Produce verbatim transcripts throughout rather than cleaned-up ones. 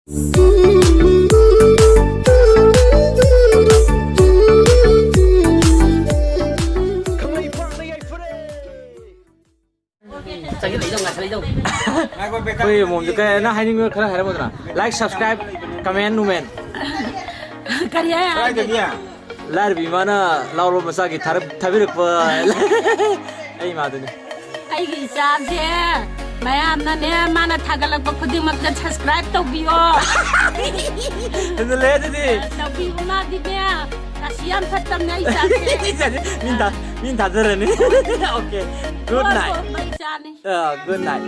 ꯑꯩꯈꯣꯏ ꯃꯣꯝꯁꯦ ꯀꯩ, ꯅꯪ ꯍꯥꯏꯅꯤꯡꯕ ꯈꯔ ꯍꯥꯏꯔꯝꯃꯨꯗꯅ꯫ Like, subscribe, comment, ꯅꯨꯃꯦꯟ꯫ ꯀꯔꯤ ꯍꯥꯏ? ꯂꯥꯏꯔꯕꯤ ꯏꯃꯥꯅ ꯂꯥꯎꯔꯕ ꯃꯆꯥꯒꯤ ꯊꯥꯔꯛ-, ꯊꯥꯕꯤꯔꯛꯄ꯫ ꯑꯩ ꯏꯃꯥꯗꯨꯅꯤ꯫ ꯑꯩꯒꯤ ꯏꯆꯥꯁꯦ ꯃꯌꯥꯝꯅꯅꯦ, ꯃꯥꯅ ꯊꯥꯒꯠꯂꯛꯄ ꯈꯨꯗꯤꯡꯃꯛꯇ subscribe ꯇꯧꯕꯤꯌꯣ꯫ ꯍꯦꯟꯖꯜꯂꯦ ꯑꯗꯨꯗꯤ꯫ ꯇꯧꯕꯤꯌꯣ, ꯃꯥꯗꯤꯅꯦ ꯔꯥꯁꯤ ꯌꯥꯝ ꯐꯠꯇꯕꯅꯦ ꯑꯩ ꯏꯆꯥꯁꯦ꯫ ꯃꯤꯅ ꯊꯥ-, ꯃꯤꯅ ꯊꯥꯖꯔꯅꯤ꯫ Okay, good night꯫ ꯍꯣꯏ, ꯍꯣꯏ, ꯏꯆꯥꯅꯤ꯫ ꯑ, good night꯫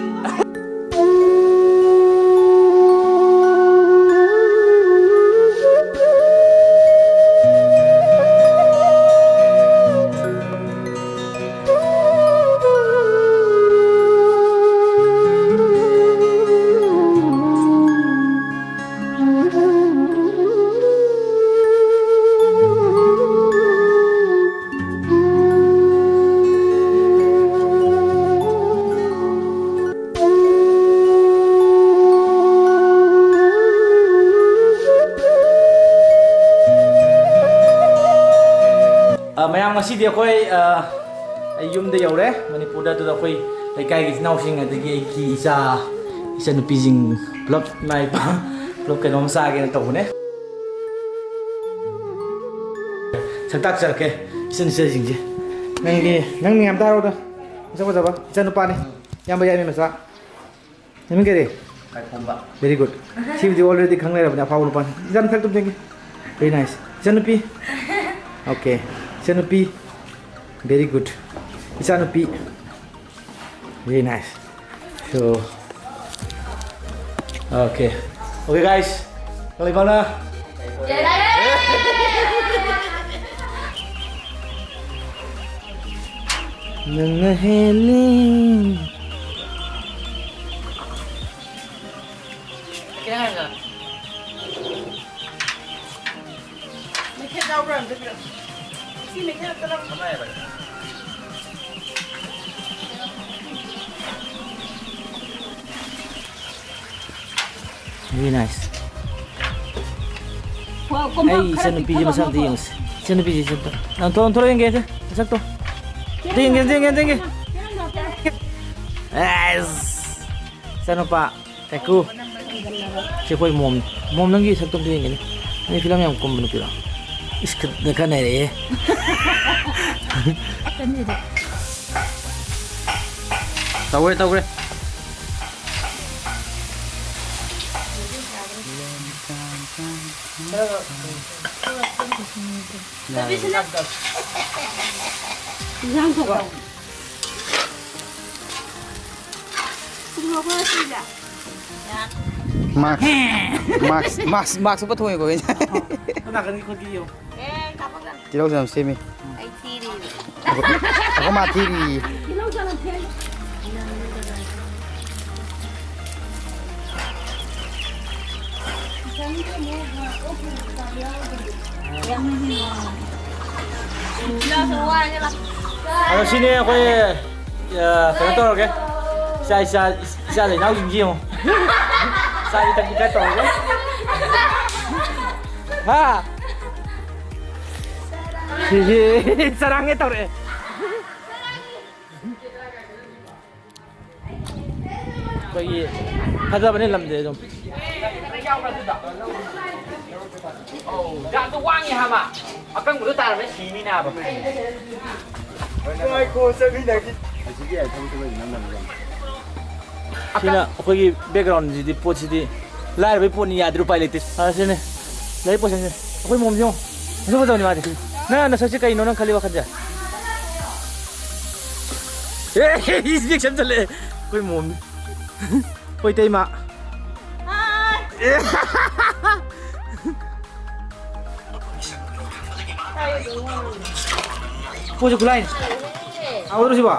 ꯑ, ꯃꯌꯥꯝ, ꯉꯁꯤꯗꯤ ꯑꯩꯈꯣꯏ, ꯑ, ꯑꯩ ꯌꯨꯝꯗ ꯌꯧꯔꯦ, ꯃꯅꯤꯄꯨꯔꯗ꯫ ꯑꯗꯨꯗ ꯑꯩꯈꯣꯏ ꯂꯩꯀꯥꯏꯒꯤ ꯏꯆꯤꯟ ꯏꯅꯥꯎꯁꯤꯡ, ꯑꯗꯒꯤ ꯑꯩꯒꯤ ꯏꯆꯥ, ꯏꯆꯟꯅꯨꯄꯤꯁꯤꯡ ꯄꯨꯂꯞ, ꯏꯃꯥ ꯏꯄꯥ ꯄꯨꯂꯞ ꯀꯩꯅꯣꯝ ꯆꯥꯒꯦꯅ ꯇꯧꯕꯅꯦ꯫ ꯁꯛꯇꯥꯛꯆꯔꯛꯀꯦ ꯏꯆꯟ ꯏꯆꯦꯁꯤꯡꯁꯦ꯫ ꯅꯪꯒꯤ, ꯅꯪ ꯃꯤꯡ ꯑꯝꯇ ꯍꯥꯏꯔꯛꯑꯣꯗ꯫ ꯃꯁꯛ ꯐꯖꯕ ꯏꯆꯟ ꯅꯨꯄꯥꯅꯤ, ꯏꯌꯥꯝꯕ ꯌꯥꯏꯃ ꯃꯆꯥ꯫ ꯅꯃꯤꯡ ꯀꯔꯤ? ꯀꯥꯏꯈꯣꯝꯕ꯫ Very good. ꯁꯤꯕꯨꯗꯤ already ꯈꯪꯅꯔꯕꯅꯤ, ꯑꯐꯥꯎꯕ ꯅꯨꯄꯥꯅꯤ꯫ ꯏꯆꯥ ꯃꯊꯛꯇ ꯑꯝꯇ ꯌꯦꯡꯒꯦ꯫ Very nice. ꯏꯆꯟꯅꯨꯄꯤ? Okay. ꯏꯆꯟꯅꯨꯄꯤ? Very good. ꯏꯆꯥꯅꯨꯄꯤ? Very nice. So, okay. Okay, guys. ꯀꯪꯂꯩꯄꯥꯛꯅ ꯅꯪꯅ ꯍꯦꯜꯂꯤ꯫ ꯃꯩꯈꯦꯠ ꯌꯥꯎꯕ꯭ꯔꯥ ꯑꯝꯇ ꯄꯤꯔꯛꯑꯣ꯫ ꯁꯤ ꯃꯩꯈꯦꯠ ꯑꯝꯇ ꯂꯧ꯫ Very nice. ꯑꯩ ꯏꯆꯟꯅꯨꯄꯤꯁꯦ ꯃꯁꯛ ꯑꯝꯇ ꯌꯦꯡꯉꯨꯁꯤ꯫ ꯏꯆꯟꯅꯨꯄꯤꯁꯦ ꯏꯆꯟ-, ꯅꯪ ꯊꯣꯛ-, ꯊꯣꯛꯂꯛꯑꯣ ꯌꯦꯡꯒꯦ, ꯏꯆꯦ꯫ ꯃꯁꯛꯇꯣ꯫ ꯑꯝꯇ ꯌꯦꯡꯒꯦ, ꯑꯝꯇ ꯌꯦꯡꯒꯦ, ꯑꯝꯇ ꯌꯦꯡꯒꯦ꯫ ꯑꯦꯁ! ꯏꯆꯥꯅꯨꯄꯥ, ꯀꯥꯏꯀꯨ꯫ ꯁꯤ ꯑꯩꯈꯣꯏ ꯃꯣꯝ꯫ ꯃꯣꯝ, ꯅꯪꯒꯤ ꯁꯛꯇꯣ ꯑꯝꯇ ꯌꯦꯡꯒꯦꯅꯦ꯫ ꯅꯪ ꯐꯤꯂꯝ ꯌꯥꯝ ꯀꯨꯝꯕ ꯅꯨꯄꯤꯔꯣ? ꯏꯁ, ꯈꯠ-, ꯈꯠꯅꯔꯦꯍꯦ꯫ ꯇꯧꯈ꯭ꯔꯦ, ꯇꯧꯈ꯭ꯔꯦ꯫ ꯏꯟꯖꯥꯡ ꯊꯣꯡꯕ꯫ ꯊꯨꯝ ꯌꯥꯛꯄ꯭ꯔꯣ ꯁꯤꯁꯦ? ꯃꯥꯛꯁ, ꯃꯥꯛꯁ, ꯃꯥꯛꯁ, ꯃꯥꯛꯁ ꯎꯞꯄ ꯊꯣꯡꯉꯤꯀꯣ ꯑꯩꯅ꯫ ꯁꯣꯝ ꯅꯥꯀꯟꯒꯤ ꯈꯨꯠꯀꯤ ꯌꯦꯡꯉꯣ꯫ ꯑꯦ, ꯀꯥꯞꯄꯛꯀꯅꯨ꯫ ꯇꯤꯜꯍꯧ ꯆꯅꯝ ꯁꯦꯝꯃꯤ꯫ ꯑꯩ ꯊꯤꯔꯤ꯫ ꯑꯩꯈꯣꯏ ꯃꯥ ꯊꯤꯔꯤ꯫ ꯇꯤꯜꯍꯧ ꯆꯅꯝ ꯁꯦꯝꯃꯤ꯫ ꯑꯗꯣ ꯁꯤꯅꯤ ꯑꯩꯈꯣꯏ, ꯑ, ꯀꯩꯅꯣ ꯇꯧꯔꯒꯦ꯫ ꯏꯆꯥ, ꯏꯆꯥ, ꯏꯆꯥ ꯏꯅꯥꯎꯁꯤꯡꯁꯤ ꯌꯦꯡꯉꯣ꯫ ꯆꯥꯕꯤ ꯊꯛꯄꯤ ꯈꯔ ꯇꯧꯔꯒꯦ꯫ ꯍꯥ? ꯁꯤꯁꯤ ꯆꯔꯥꯡꯒꯦ ꯇꯧꯔꯛꯑꯦ꯫ ꯑꯩꯈꯣꯏꯒꯤ ꯐꯖꯕꯅꯦ ꯂꯝꯁꯦ ꯑꯗꯨꯝ꯫ ꯑꯧ, ꯖꯥꯠꯇꯣ ꯋꯥꯡꯉꯤ ꯍꯥꯏꯕ꯫ ꯑꯀꯪꯕꯗꯣ ꯇꯥꯔꯝꯃꯦ ꯁꯤꯅꯤ ꯅꯥꯕ꯫ ꯉꯥꯏꯈꯣ, ꯆꯠꯃꯤꯟꯅꯈꯤ꯫ ꯁꯤꯅ ꯑꯩꯈꯣꯏꯒꯤ backgroundꯁꯤꯗꯤ, ꯄꯣꯠꯁꯤꯗꯤ ꯂꯥꯏꯔꯕꯒꯤ ꯄꯣꯠꯅꯤ, ꯌꯥꯗ꯭ꯔꯦ, ꯎꯄꯥꯏ ꯂꯩꯇꯦ꯫ ꯑꯥ, ꯁꯤꯅꯦ꯫ ꯂꯩ ꯄꯣꯠꯁꯤꯡꯁꯦ꯫ ꯑꯩꯈꯣꯏ ꯃꯣꯝꯁꯦ ꯌꯦꯡꯉꯣ꯫ ꯃꯁꯛ ꯐꯖꯕꯅꯤ ꯃꯥꯗꯤ꯫ ꯅꯪ ꯅꯁꯛꯁꯦ ꯀꯩꯅꯣ ꯅꯪ ꯈꯜꯂꯤ ꯋꯥꯈꯜꯁꯦ? ꯑꯦ, reaction ꯆꯠꯂꯛꯑꯦ꯫ ꯑꯩꯈꯣꯏ ꯃꯣꯝꯅꯤ꯫ ꯑꯩꯈꯣꯏ ꯏꯇꯩꯃ꯫ ꯄꯣꯠꯁꯦ ꯈꯨꯂꯥꯏꯅꯤ꯫ ꯍꯥꯎꯗ꯭ꯔꯣ ꯁꯤꯕꯣ?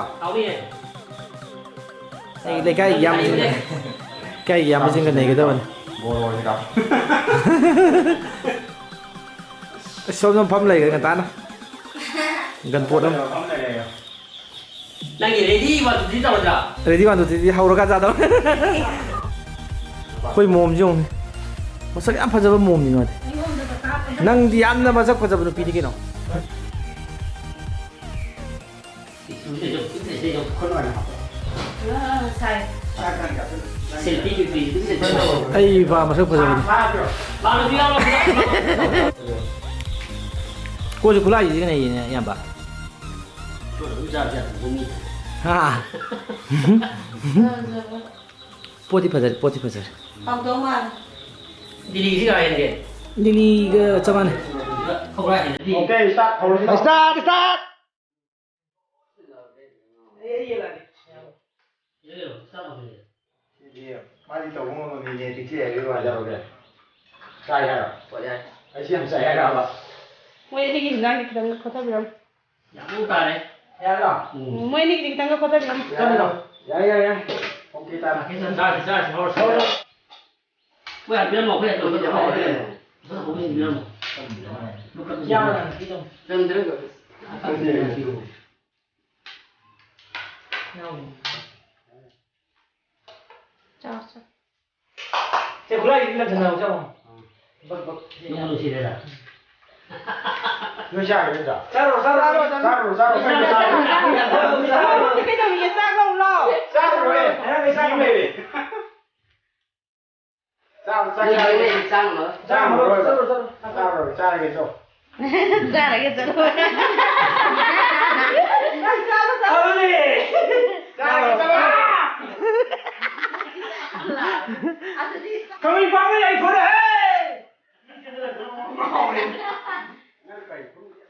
ꯑꯩ ꯂꯩꯀꯥꯏꯒꯤ ꯏꯌꯥꯝꯕꯁꯤꯡ, ꯂꯩꯀꯥꯏꯒꯤ ꯏꯌꯥꯝꯕꯁꯤꯡꯒ ꯅꯩꯒꯗꯕꯅꯤ꯫ ꯑꯁ, ꯁꯣꯝꯗ ꯐꯝ ꯂꯩꯈ꯭ꯔꯦ ꯉꯟꯇꯥꯅ꯫ ꯒꯟ ꯄꯣꯠ ꯑꯃ꯫ ꯅꯪꯒꯤ ready one two three ꯇꯧꯔꯗ꯭ꯔꯥ? Ready one two three ꯍꯧꯔꯀꯥꯟ ꯆꯥꯗꯧ꯫ ꯑꯩꯈꯣꯏ ꯃꯣꯝꯁꯤ ꯌꯦꯡꯉꯨꯅꯦ꯫ ꯃꯁꯛ ꯌꯥꯝ ꯐꯖꯕ ꯃꯣꯝꯅꯤ ꯃꯥꯗꯤ꯫ ꯅꯪꯗꯤ ꯌꯥꯝꯅ ꯃꯁꯛ ꯐꯖꯕ ꯅꯨꯄꯤꯅꯤ ꯀꯩꯅꯣ꯫ ꯑꯩ ꯏꯄꯥ ꯃꯁꯛ ꯐꯖꯕꯅꯤ꯫ ꯀꯣꯟꯁꯨ ꯈꯨꯠꯂꯥꯏꯁꯤꯗꯤ ꯀꯩꯅꯣ ꯍꯩꯌꯦꯅꯦ, ꯏꯌꯥꯝꯕ꯫ ꯍꯥ? ꯄꯣꯠꯇꯤ ꯐꯖꯔꯦ, ꯄꯣꯠꯇꯤ ꯐꯖꯔꯦ꯫ ꯍꯥꯎꯗꯧ ꯃꯥꯜꯂꯦ꯫ ꯗꯤꯜꯂꯤꯁꯤ ꯀꯥ ꯍꯦꯟꯒꯦ? ꯗꯤꯜꯂꯤꯒ ꯆꯞ ꯃꯥꯟꯅꯩ꯫ ꯈꯧꯔꯥ ꯍꯦꯟꯅꯗꯤ꯫ Okay, start, ꯍꯧꯔꯁꯤ꯫ Start, start! ꯁꯤꯗꯤ ꯃꯥꯗꯤ ꯇꯧꯕ ꯉꯝꯕ ꯃꯤꯅꯦ, ꯄꯤꯛꯆꯩ ꯍꯥꯏꯕꯒꯤ ꯋꯥꯅꯤ꯫ ꯀꯩꯗꯧꯔꯒꯦ? ꯆꯥꯏ ꯍꯥꯏꯔꯣ? ꯍꯣꯏ, ꯌꯥꯏ꯫ ꯑꯩꯁꯨ ꯌꯥꯝ ꯆꯥꯏ ꯍꯥꯏꯔꯕ? ꯃꯣꯏ ꯑꯅꯤꯒꯤ ꯍꯤꯟꯖꯥꯡꯁꯦ ꯈꯤꯇꯪ ꯈꯣꯠꯊꯕꯤꯔꯝꯃꯣ꯫ ꯌꯥꯝ ꯇꯥꯔꯦ꯫ ꯌꯥꯔꯣ? ꯎꯝ꯫ ꯃꯣꯏ ꯑꯅꯤꯒꯤꯗꯤ ꯈꯤꯇꯪꯒ ꯈꯣꯠꯊꯕꯤꯔꯝꯃꯣ꯫ ꯌꯥꯔꯣ? ꯌꯥꯏ, ꯌꯥꯏ, ꯌꯥꯏ꯫ Okay, ꯇꯥꯔꯦ꯫ ꯆꯥꯔꯁꯤ, ꯆꯥꯔꯁꯤ, ꯍꯧꯔꯁꯤ꯫ ꯍꯧꯔꯣ꯫ ꯑꯩꯈꯣꯏ ꯍꯥꯟꯅ ꯄꯤꯔꯝꯃꯣ, ꯑꯩꯈꯣꯏ ꯍꯥꯟꯅ ꯄꯤꯔꯝꯃꯣ꯫ ꯌꯥꯎꯔꯦ꯫ ꯌꯥꯎꯔꯦ꯫ ꯆꯥꯎ, ꯆꯥꯎ꯫ ꯁꯦ, ꯈꯨꯠꯂꯥꯏꯁꯤꯗꯤ ꯂꯪꯁꯤꯟꯅꯕ ꯆꯪꯉꯣ꯫ ꯕꯛ, ꯕꯛ꯫ ꯅꯨꯡꯕꯨ ꯅꯨꯡꯁꯤꯔꯦꯗ꯫ ꯅꯣꯏ ꯆꯥꯔꯣꯏꯗ꯭ꯔꯣ? ꯆꯥꯔꯣ, ꯆꯥꯔꯣ, ꯆꯥꯔꯣ, ꯆꯥꯔꯣ꯫ ꯆꯥꯔꯣ, ꯆꯥꯔꯣ, ꯆꯥꯔꯣ, ꯆꯥꯔꯣ꯫ ꯆꯥꯔꯣ, ꯆꯥꯔꯣ꯫ ꯀꯩꯗꯧꯔꯤꯒꯦ? ꯆꯥꯛ ꯂꯧꯔꯨ ꯂꯥꯎ꯫ ꯆꯥꯔꯣꯏ꯫ ꯉꯔꯥꯡꯗꯩ ꯆꯥꯔꯣꯏ꯫ ꯆꯥꯔꯣ, ꯆꯥꯛ ꯅꯣꯏ ꯆꯥꯔꯣ꯫ ꯅꯣꯏ ꯆꯥꯔꯝꯃꯔꯣꯏ꯫ ꯆꯥꯔꯝꯃꯔꯣꯏ꯫ ꯆꯠꯂꯣ, ꯆꯠꯂꯣ꯫ ꯆꯥꯔꯣꯏ, ꯆꯥꯔꯒꯦ ꯆꯣ꯫ ꯆꯥꯔꯒꯦ ꯆꯠꯂꯣ꯫ ꯑꯗꯨꯅꯦ꯫ ꯆꯥꯔꯒꯦ ꯆꯠꯂꯣ꯫ ꯊꯥꯡꯃꯩꯕꯟꯗ ꯌꯥꯏꯐꯔꯦꯍꯦ!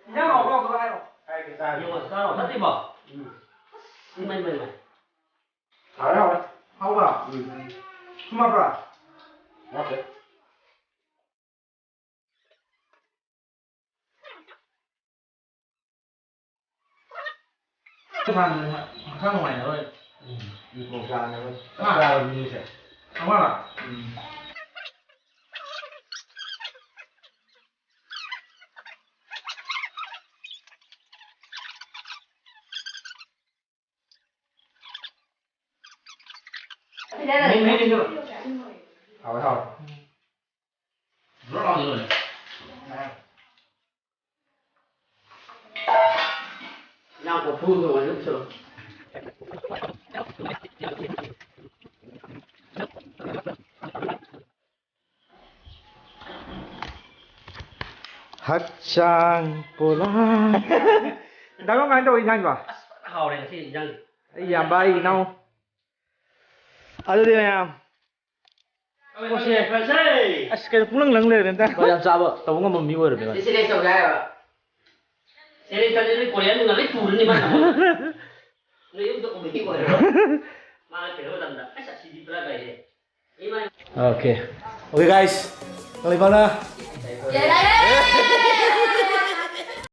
ꯏꯟꯖꯥꯡ ꯍꯥꯎꯕ꯭ꯔꯥ ꯍꯥꯎꯇꯕ꯭ꯔꯥ ꯍꯥꯏꯔꯣ꯫ ꯍꯥꯏꯒꯦ, ꯆꯥꯔꯒꯦ꯫ ꯌꯦꯡꯉꯣ, ꯆꯥꯔꯣ, ꯐꯠꯇ꯭ꯔꯤꯕꯣ? ꯎꯝ꯫ ꯏꯃꯥꯏ, ꯏꯃꯥꯏ, ꯏꯃꯥꯏ꯫ ꯍꯥꯎꯔꯦ, ꯍꯥꯎꯔꯦ꯫ ꯍꯥꯎꯕ꯭ꯔꯥ? ꯎꯝ꯫ ꯊꯨꯝ ꯍꯥꯞꯄ꯭ꯔꯥ? ꯍꯥꯞꯇꯦ꯫ ꯍꯛꯆꯥꯡ ꯅꯨꯡꯉꯥꯏꯅꯕ꯫ ꯎꯝ꯫ ꯅꯨꯡꯁꯥꯅꯕ꯫ ꯍꯥ? ꯆꯥꯕ ꯃꯤꯁꯦ꯫ ꯑꯃꯔꯣ? ꯎꯝ꯫ ꯃꯍꯤ, ꯃꯍꯤ ꯂꯩꯁꯤꯜꯂꯣ꯫ ꯍꯥꯎꯔꯦ꯫ ꯏꯟꯖꯥꯡ ꯀꯣꯔꯐꯨꯗꯣ ꯑꯗꯨꯝ ꯁꯨꯔꯣ꯫ ꯍꯛꯆꯥꯡ ꯄꯣꯂꯥꯡ꯫ ꯗꯥ ꯀꯃꯥꯏꯅ ꯇꯧꯋꯤ ꯏꯟꯖꯥꯡꯗꯣ? ꯑꯁ ꯐꯖꯅ ꯍꯥꯎꯔꯦ ꯉꯁꯤ ꯏꯟꯖꯥꯡꯁꯦ꯫ ꯑꯩ ꯏꯌꯥꯝꯕ, ꯑꯩ ꯏꯅꯥꯎ꯫ ꯑꯗꯨꯗꯤ ꯃꯌꯥꯝ꯫ ꯄꯣꯠꯁꯦ꯫ ꯑꯁ ꯀꯩꯅꯣ ꯄꯨꯡꯂꯪ ꯂꯪ ꯂꯩꯔꯦ ꯑꯝꯇ꯫ ꯍꯣꯏ, ꯌꯥꯝ ꯆꯥꯕ ꯇꯧꯕ ꯉꯝꯕ ꯃꯤ ꯑꯣꯏꯔꯕꯅꯦ ꯃꯥꯁꯦ꯫ ꯁꯤ ꯂꯦꯛ ꯇꯧꯒꯦ ꯍꯥꯏꯔꯕ? ꯁꯤ ꯂꯦꯛ ꯇꯧꯔꯗꯤ ꯅꯣꯏ ꯀꯣꯔꯤꯌꯥꯟ ꯅꯨꯡꯅ ꯂꯣꯏ ꯄꯨꯔꯅꯤ ꯃꯥꯅ꯫ ꯅꯣꯏ ꯌꯨꯝꯗ ꯎꯕꯗꯤ ꯑꯣꯏꯔꯔꯣꯏ꯫ ꯃꯥꯅ ꯀꯩꯅꯣ ꯃꯇꯝꯗ ꯑꯁ ꯑꯁꯤꯗꯤ ꯄꯨꯔꯥ ꯀꯩꯅꯦ꯫ Okay. Okay, guys. ꯀꯪꯂꯩꯄꯥꯛꯅ